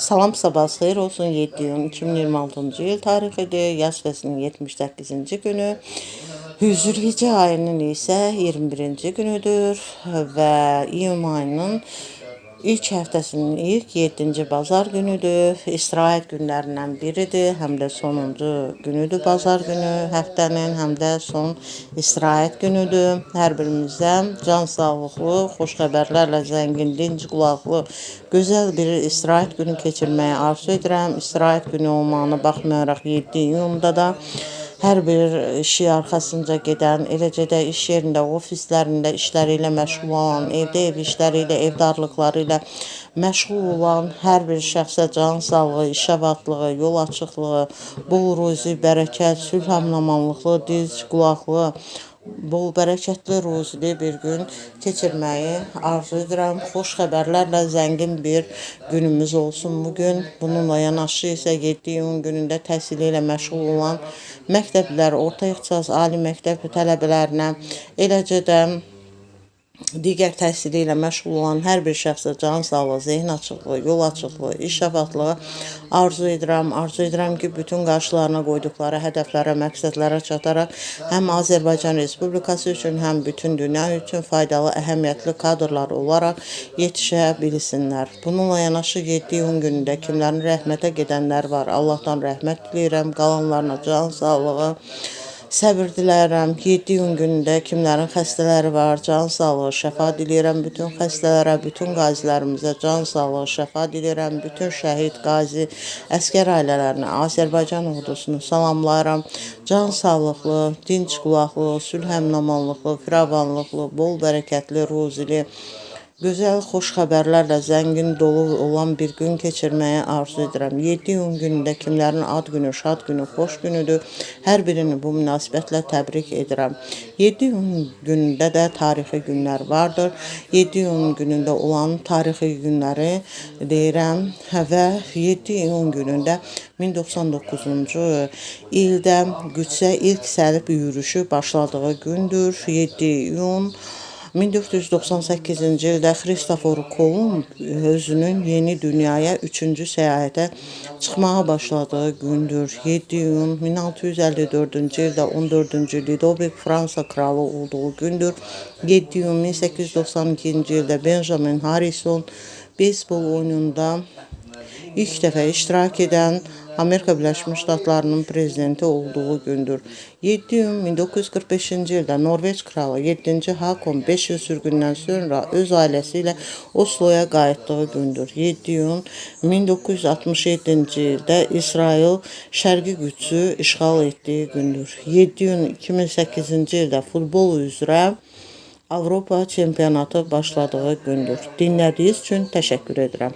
Salam, sabah xeyir olsun. 7 iyun 2026-cı il tarixidir. Yaz fəslinin 78-ci günü. Zülhicə ayının isə 21-ci günüdür və iyun ayının ilk həftəsinin ilk 7-ci bazar günüdür. İstirahət günlərindən biridir. Həm də sonuncu günüdür bazar günü həftənin, həm də son istirahət günüdür. Hər birimizə can sağlıqlı, xoş xəbərlərlə zəngin, dinc qulaqlı, gözəl bir istirahət günü keçirməyi arzu edirəm. İstirahət günü olmağına baxmayaraq 7 iyunda da hər bir işi arxasınca gedən, eləcə də iş yerində, ofislərində işləri ilə məşğul olan, evdə ev işləri ilə, evdarlıqları ilə məşğul olan hər bir şəxsə can sağlığı, iş abatlığı, yol açıqlığı, bol ruzi, bərəkət, sülh əminamanlıqlı, diz qulaqlı, bol bərəkətli, ruzili bir gün keçirməyi arzu edirəm. Xoş xəbərlərlə zəngin bir günümüz olsun bu gün. Bununla yanaşı isə 7 iyun günündə təhsili ilə məşğul olan məktəblilər, orta ixtisas, ali məktəb tələbələrinə, eləcə də digər təhsili ilə məşğul olan hər bir şəxsə can sağlığı, zehin açıqlığı, yol açıqlığı, iş abatlığı arzu edirəm. Arzu edirəm ki, bütün qarşılarına qoyduqları hədəflərə, məqsədlərə çataraq həm Azərbaycan Respublikası üçün, həm bütün dünya üçün faydalı, əhəmiyyətli kadrlar olaraq yetişə bilsinlər. Bununla yanaşı 7 iyun günündə kimlərin rəhmətə gedənlər var, Allahdan rəhmət diləyirəm, qalanlarına can sağlığı, səbir diləyirəm. 7 iyun günündə kimlərin xəstələri var, can sağlığı, şəfa diləyirəm bütün xəstələrə, bütün qazilərimizə can sağlığı, şəfa diləyirəm. Bütün şəhid, qazi, əsgər ailələrinə, Azərbaycan ordusunu salamlayıram. Can sağlıqlı, dinc qulaqlı, sülh əminamanlıqlı, firavanlıqlı, bol bərəkətli, ruzili, gözəl, xoş xəbərlərlə zəngin, dolu olan bir gün keçirməyi arzu edirəm. 7 iyun günündə kimlərin ad günü, şad günü, xoş günüdür, hər birini bu münasibətlə təbrik edirəm. 7 iyun günündə də tarixi günlər vardır. 7 iyun günündə olan tarixi günləri deyirəm və 7 iyun günündə 1099-cu ildə Qüdsə ilk səlib yürüşü başladığı gündür. 7 iyun 1498-ci ildə Xristofor Kolumb özünün yeni dünyaya üçüncü səyahətə çıxmağa başladığı gündür. 7 iyun 1654-cü ildə 14-cü Ludovik Fransa kralı olduğu gündür. 7 iyun 1892-ci ildə Benjamin Harrison beysbol oyununda ilk dəfə iştirak edən Amerika Birləşmiş Ştatlarının prezidenti olduğu gündür. 7 iyun 1945-ci ildə Norveç kralı 7-ci Hakon 5 il sürgündən sonra öz ailəsi ilə Osloya qayıtdığı gündür. 7 iyun 1967-ci ildə İsrail Şərqi Qüdsü işğal etdiyi gündür. 7 iyun 2008-ci ildə futbol üzrə Avropa çempionatı başladığı gündür. Dinlədiyiniz üçün təşəkkür edirəm.